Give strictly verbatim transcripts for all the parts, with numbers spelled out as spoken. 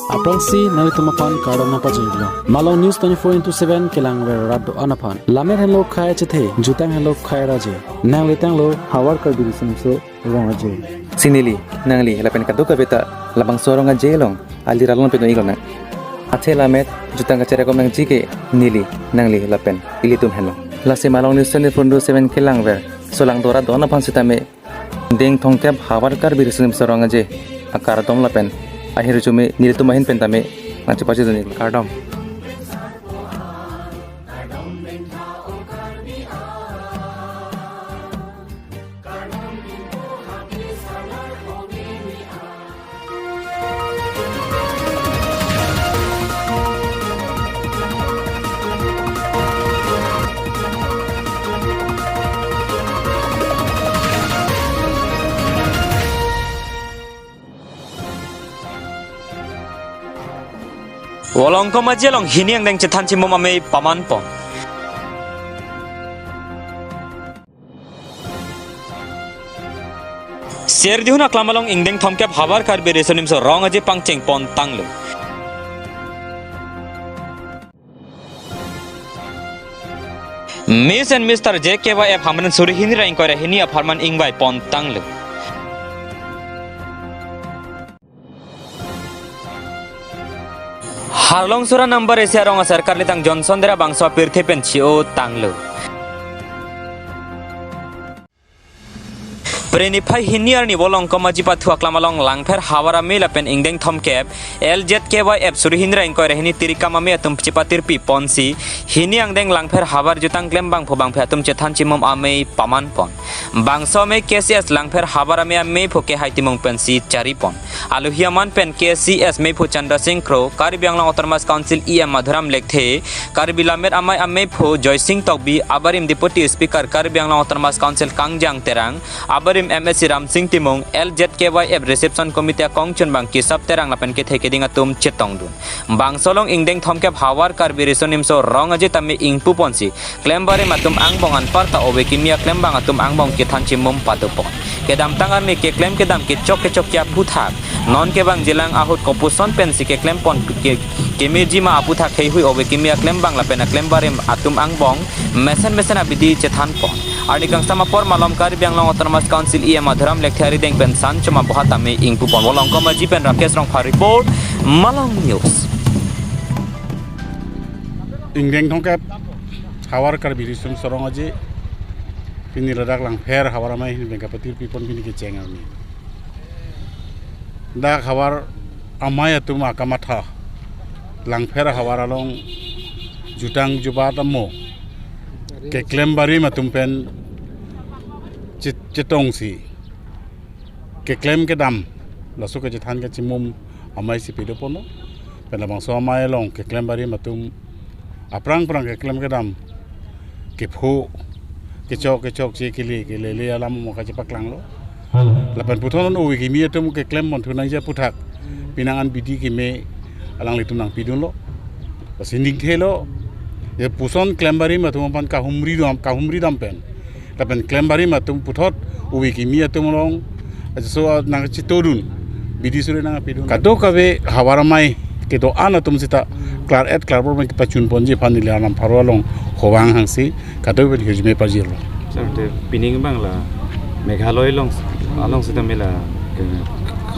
Aphrangsi nanglitum aphan kardom nangpachini lo. Malong News twenty-four into seven kelangver rat do-an aphan. Lammet henlo khei chethe, jutang henlo khei raje. Nangli tanglo Havar Karbi Riso Nimso Rong Aje. Si neli, nangli, lapen kadokave ta labangso rong aje along, alir along pen iklo nang. Athe lammet, jutang kacherap nangji ke neli, nangli, lapen ilitum henlo. Lasi Malong News twenty-four into seven kelangver, solangdo rat do-an aphan sitame, ingdeng thomkep Havar Karbi Riso Nimso Rong Aje akardom lapen ahirjume nelitum ahin pen tame nangchepachini, kardom. Volongkom Aji along hini angdeng chethan chimum amei paman pon. Serdihun aklam along ingdeng thomkep Havar Karbi Riso Nimso Rong Aje pangcheng pon tanglo. Miss and Mister J K Y F Hamren suri hini ra ingkoi ra hini apharman ingvai pon tanglo. Harlong sura number isi arong asar karlitang Johnson Dera bangso apirthe pen chi-o tanglo. Pre niphai hini arni Volongkom Aji pathu aklam along Langpher Havar Amei lapen ingdeng thomkep L Z K Y F suri hini ra ingkoi ra hini tirikam amei atum chepatirpi ponsi hini angdeng Langpher Havar jutang klem bangphu bangphi atum chethan chimum amei paman pon. Bangso amei K C S Langpher Havar Amei ameiphu Kehai Timung pensi chari pon. Alohi aman pen K C S meiphu Chandra Sing Kro, Karbi Anglong Autonomous Council E M Madhuram Lekthe, Karbi Lammet Amei ameiphu Joy Sing Tokbi, abarim Deputy Speaker Karbi Anglong Autonomous Council Kangjang Terang, abarim M A C Ram Sing Timung, L Z K Y F Reception Committee akongchunbang Kesap Terang lapen kethe keding atum chetongdun. Bangso along ingdeng thomkep Havar Karbi Riso Nimso Rong Aje tame ingpu ponsi klembarim atum angbong anparta ove kimi aklembang atum angbong kethan chimum pado pon. Kedamtang arni keklem kedam kechok kechokche aphuthak, non kevang jilang ahut kopuson pensi keklem pon ke, kemeji ma aphuthak heihui ove kimi aklembang lapen aklembarim atum angbong mesen mesen abidi chethan pon. Arni kangsam apor malom Karbi Anglong Autonomous Council E M Madhuram Lekthe arideng pen san choma boha tame ingpu pon. Volongkom Aji pen Rakesh Rongphar report, Malong News. Ingdeng thomkep Havar Karbi Riso Nimso Rong Aje, pini ladak Langpher Havar Amei ahin pen kapatirpi pon pini kecheng arni. Dak Havar Amei atum akamatha Langpher Havar along jutang jubat amo keklembarim atum pen chet-, chetongsi keklem kedam, laso kechethan kechimum amei si pado ponlo. Pen labangso amei along keklembarim atum aphrang phrang keklem kedam, kepho, kechok kechokche, kele kelele alam mo kachepaklanglo. Lapen puthot non ove kimi atum keklem ponthu nangji aphuthak penang an bidi keme alanglitum nangpidunlo. Lasi ningthelo, je puson klembarim atum aphan kahumri dam, kahumri dam pen lapen klembarim atum puthot ove kimi atum along aso nangchetongdun, bidi suri nangpidun. Kadokave Havar Amei kedo-an atum sita klar-et klarbor pen kepachun ponji aphan neli alam pharo along hovang hangsi kadokave hirjume pajirlo. Sir, te pining bang la Meghalaya along, along sita mela ke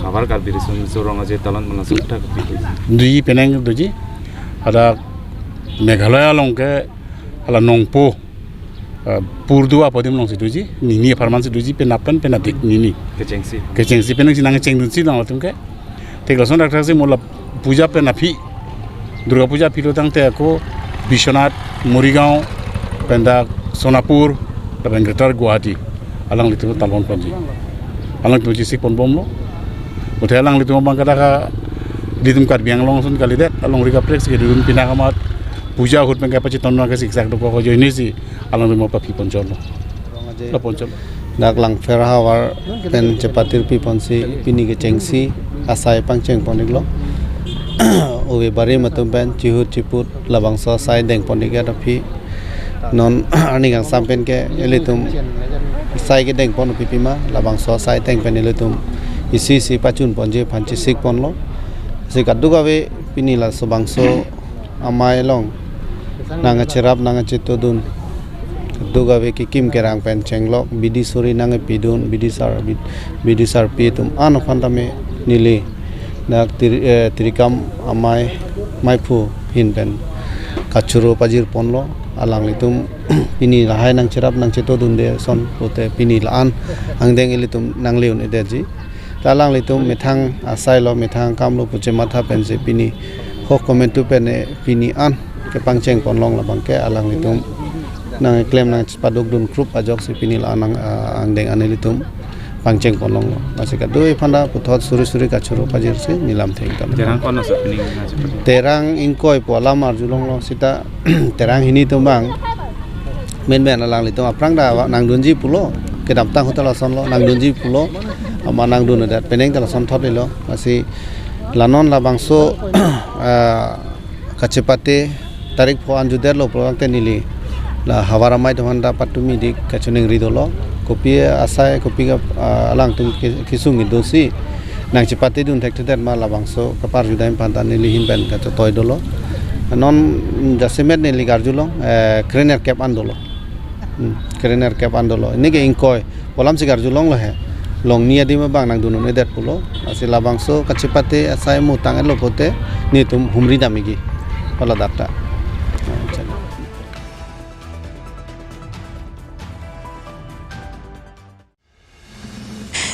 Havar Karbi Riso Nimso Rong Aje talon mana sukta kepi. Doji, penang doji. Ada Meghalaya along ke hala Nongpo, eh, Purdu apo adim alongsi doji, nini apharman si doji, penap pen penadik nini. Kechengsi. Kechengsi penang si nangchengdunsi nang atum ke. Thik lason dak thaksi mo la puja pen aphi, Durga Puja aphi lo tangte ako Biswanath, Morigaon, pen dak Sonapur, lapen Greater Guwahati alanglitum talon ponji. Alanglitum chesik ponbomlo. Muthe alanglitum abang kadaka ilitum Karbi Anglong ason kalidet, alongri kaprek si kedun pini akamat puja ahut pen kapachetong nang kasiksak dokok ajoine si alanglitum apaphi ponchotlo. La ponchotlo. Dak Langpher Havar pen chepatirpi ponsi pini kechengsi asai pangcheng pon-iklo. Ove barim atum pen chihut chiput labangso asai deng pon-ik aphi. Non arni kangsam pen ke ilitum asai kedeng pon aphi pima, labangso asai ateng pen ilitum isi isi pachun ponji aphan chesik ponlo. Si kadokave pini laso bangso amei along nangkacherap nangkachetongdun, kadokave kekim kerang pen chenglok, bidi suri nangkepidun, bidi sar, bid-, bidi sarpi atum an aphan tame neli dak Tiri-, eh, Tirikam amei, meiphu ahin pen kachoro pajir ponlo. Alanglitum pini lahai nangcherap nangchetongdunde ason pute pini la-an angdeng ilitum nangle un-edetji. Ta alanglitum methang asai lo, methang akam lo pu chematha pensi pini hok komantu pen, eh, pini an kepangcheng ponlong labang ke alanglitum nangklem nangpadukdun krup ajoksi pini la-an ang, ah, angdeng an ilitum pangcheng ponlonglo. Lasi kadokave aphanta puthot suri suri kachoro pajirsi neli lamthe ington. Terang ko-an aso pini nangchepate? Terang ingkoi pu alam arjulonglo seta terang hini atum abang menmen alanglitum aphrang ta nangdunji pulo, kedamtang hotel asonlo nangdunji pulo, ama nangdun adet penang ta lason thot-iklo. Lasi la non labangso, ah, kachepate tarik pho an jutdetlo pulo tangte neli la havar amei atum aphanta patumi dik kachiningri dolo. Kopi asai kopi ke, ah, alangtum ke, kesung kedo si nangchepatedun thekthedet ma, labangso kaparjudam aphanta neli ahin pen kachotoi dolo. Non jasemet neli karjulong, eh, krenerkep an dolo. Hmm, krenerkep an dolo. Neke ingkoi pu alamsi karjulonglo he. Longni adim abang nangdun un-edet pulo. Lasi labangso kachepate asai mutang-etlo pute netum humri dam-ikji. Hala data.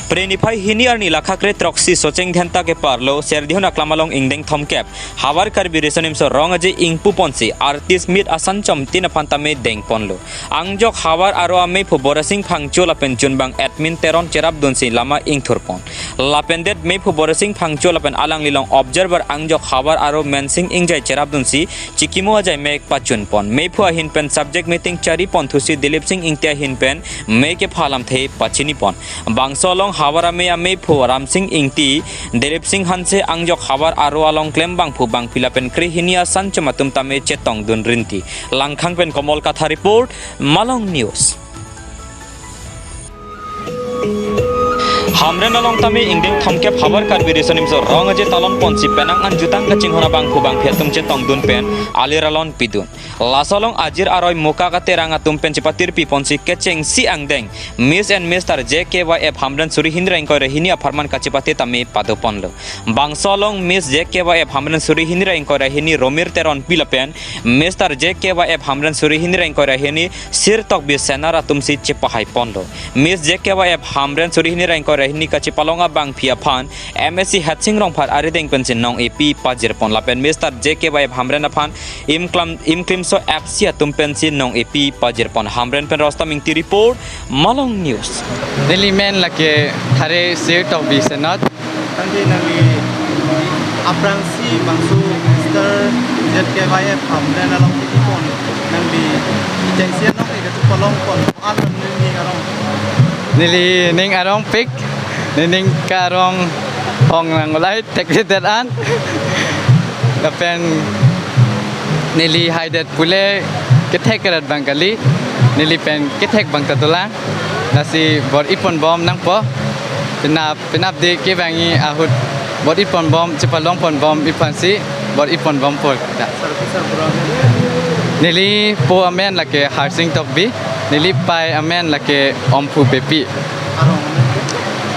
Pre niphai hini arni lakha kre throksi Socheng Dhenta keparlo Serdihun Aklam along ingdeng thomkep Havar Karbi Riso Nimso Rong Aje ingpu ponsi artist meet asan chomtin aphan tame deng ponlo. Angjok havar aro ameiphu Boresing Phangcho lapen chunbang Admin Teron cherapdunsi lama ingthur pon. Lapen det meiphu Boresing Phangcho lapen alanglilong observer angjok havar aro Mensing Ingjai cherapdunsi chikimo ajai mek pachun pon. Meiphu ahin pen subject meeting chari pon thusi Dilip Sing Ingti ahin pen mek kepha lamthe pachini pon. Bangso along havar amei ameiphu Ramsing Ingti, Dilip Sing Hanse angjok havar aro along klem bangphu bangphi lapen krehini asan chom atum tame chetongdun rinti. Langkhang pen Komol Kathar report, Malong News. Hamren along tame ingdeng thomkep Havar Karbi Riso Nimso Rong Aje talon ponsi penang an jutang kachinghon abangphu bangphi atum chetongdun pen alir alon pidun. Laso along Ajir Aroi Muka Katerang atum pen chepatirpi ponsi kechengsi angdeng Miss and Mister J K Y F Hamren suri hini ra ingkoi ra hini apharman kachepate tame pado ponlo. Bangso along Miss J K Y F Hamren suri hini ra ingkoi ra hini Romir Teronpi lapen Mister J K Y F Hamren suri hini ra ingkoi ra hini Sir Tokbi Senar atumsi chepahai ponlo. Miss J K Y F Hamren suri hini ra ingkoi ra hini kachepalong abangphi aphan M A C Hatsing Rongphar arideng pensi nong-epi pajir pon lapen Mister J K Y F Hamren aphan Imklam, Imklimso F C atum pensi nong-epi pajir pon. Hamren pen Rostam Ingti report, Malong News. Neli men lake Thare Sir Tokbi Senat. Tangte nangli aphrangsi bangso Mister Z K Y F Hamren along titi pon. Nangli kechengsi anong ke kachepalong pon. An nangli arong. Neli ning arong pik. Nening karong hong nang ulai thekthedet an. Lapen neli haidet pule kethek keret bang kali. Neli pen kethek bang ta dolang. Lasi bor-i pon bom nangpo. Penap, penap de kevangji ahut bor-i pon bom, chepalong pon bom aphansi bor-i pon bom pol. Da. Neli po amen lake Harsing Tokbi. Neli pai amen lake Omphu Pepi. Arong amen?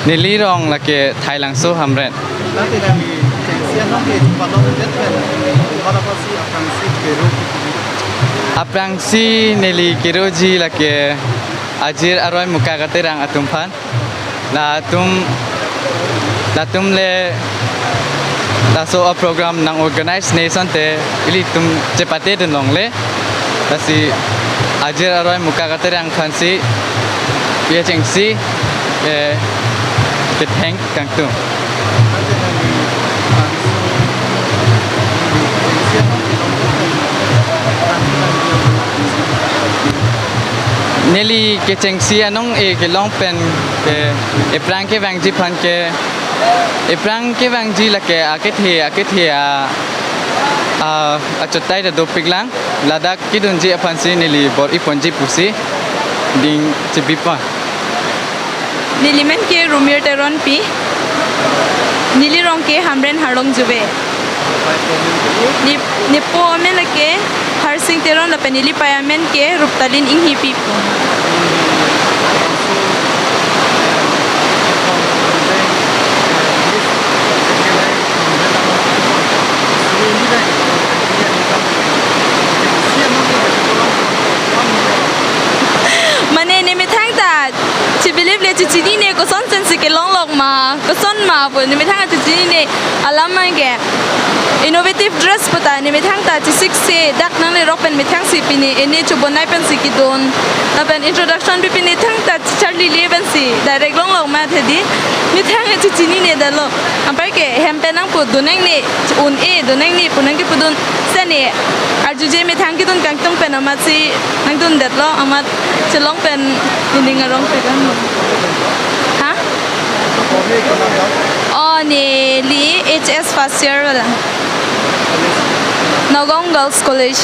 Neli rong lake Thailangso Hamren. Nanti nangli kechengsi anong ke chepalong jet pen, wala pasi aphrangsi kero. Aphrangsi neli keroji lake Ajir Aroi Muka Katerang atum aphan. Latum, latum le laso a-program nang-organize ne asonte ilitum chepatedun longle. Lasi Ajir Aroi Muka Katerang aphansi kechengsi, eh, ketheng kangtung. Neli kechengsi anong-e kelong pen ke, aphrang kevangji aphan ke Ephrang kevangji lake akethe akethe a, a, achotai ta dopiklang, ladak kedunji aphansi neli bor-iponji pusi ding chebipon. Neli men ke Rumir Teronpi. Neli rong ke Hamren Harlong Juve. Ne, nepo amen ke Harsing Teron lapen neli pei amen ke Ruptalin Inghipi pu. Mane ne methang ta chebelieve le chechinine, koson sensi kelonglok ma, koson ma pu ne methang ta chechinine. Alam abang ke innovative dress puta ne methang ta chesiksi dak nanglerok pen methangsi pini ene chobonai pensi kedun. Lapen introduction pi pini thang ta charli le pensi direct longlok ma thedi. Methang chechinine dalo. Anpar ke hem pen nangpu dun nangne, un-e dun nangne pu nangkepudun. Sene arjuje methang kedun kangtung pen amatsi nangdundetlo, amat chelong pen ining arong pegan. Ha? Oh, neli H S first year wala. Nagaon Girls College.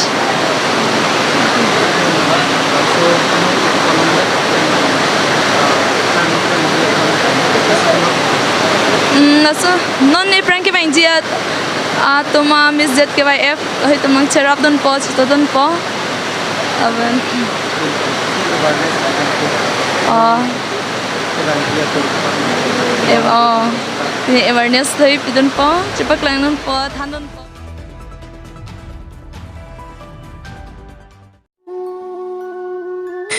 Hmm, laso non ephrang kevangji atum a Miss Z K Y F, hai atum nangcherapdunpo, chetodunpo. Aben. Oh. Em, oh. Pini awareness thoi pidunpo, chepaklangdunpo, thandunpo.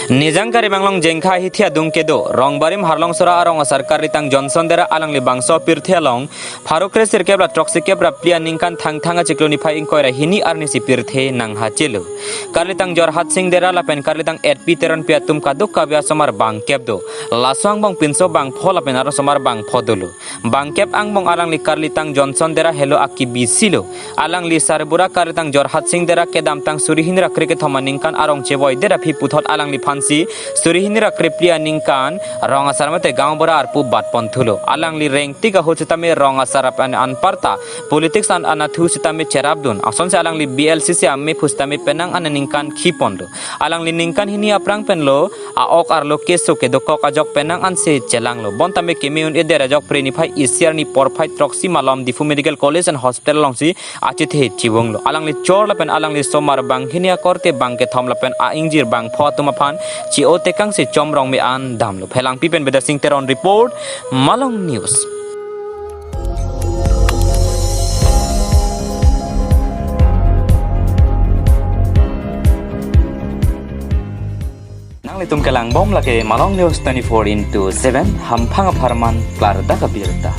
Nijang Karbi Anglong Jengkha hithi adung kedo, Rongbarim Harlongsora arong asar Karlitang Johnson Dera alangli bangso pirthe along, pharo kre sirkep ra throksi kep ra phli aningkan Thangthang achiklo niphai ingkoi ra hini arnisi pirthe nanghachelo. Karlitang Jorhat Sing Dera lapen Karlitang Etpi Teronpi atum kadokave asomar bangkep do. Laso angbong pinso bangpho lapen arosomar bangpho dolo. Bangkep angbong alangli Karlitang Johnson Dera helo akibisi lo. Alangli sarbura Karlitang Jorhat Sing Dera kedamtang suri hini ra kre kethom aningkan arong chevoi Dera aphi puthot alangliphansi suri hini ra kre phli aningkan rong asar mate gaonbura arpu batponthulo. Alangli rengtik ahut sitame rong asar ap an anparta politics an anatthu sitame cherapdun. Asonsi alangli B L C C amephu sitame penang an aningkan khipon do. Alangli ningkan hini aphrang penlo a-ok arlo keso kedokok ajok penang ansi chelanglo. Bonta me keme un-e Dera ajok Phre niphai isi arni porphai throksi malom Diphu Medical College and Hospital alongsi achethe chivunglo. Alangli chor lapen alangli somar banghini akorte bangkethom lapen a-ingjir bangpho atum aphan chi-o tekangsi chomrong me-an damlo. Phelangpi pen Bidya Sing Teron report, Malong News. Nanglitum kelangbom lake Malong News twenty-four into seven, hamphang apharman klardak abirta.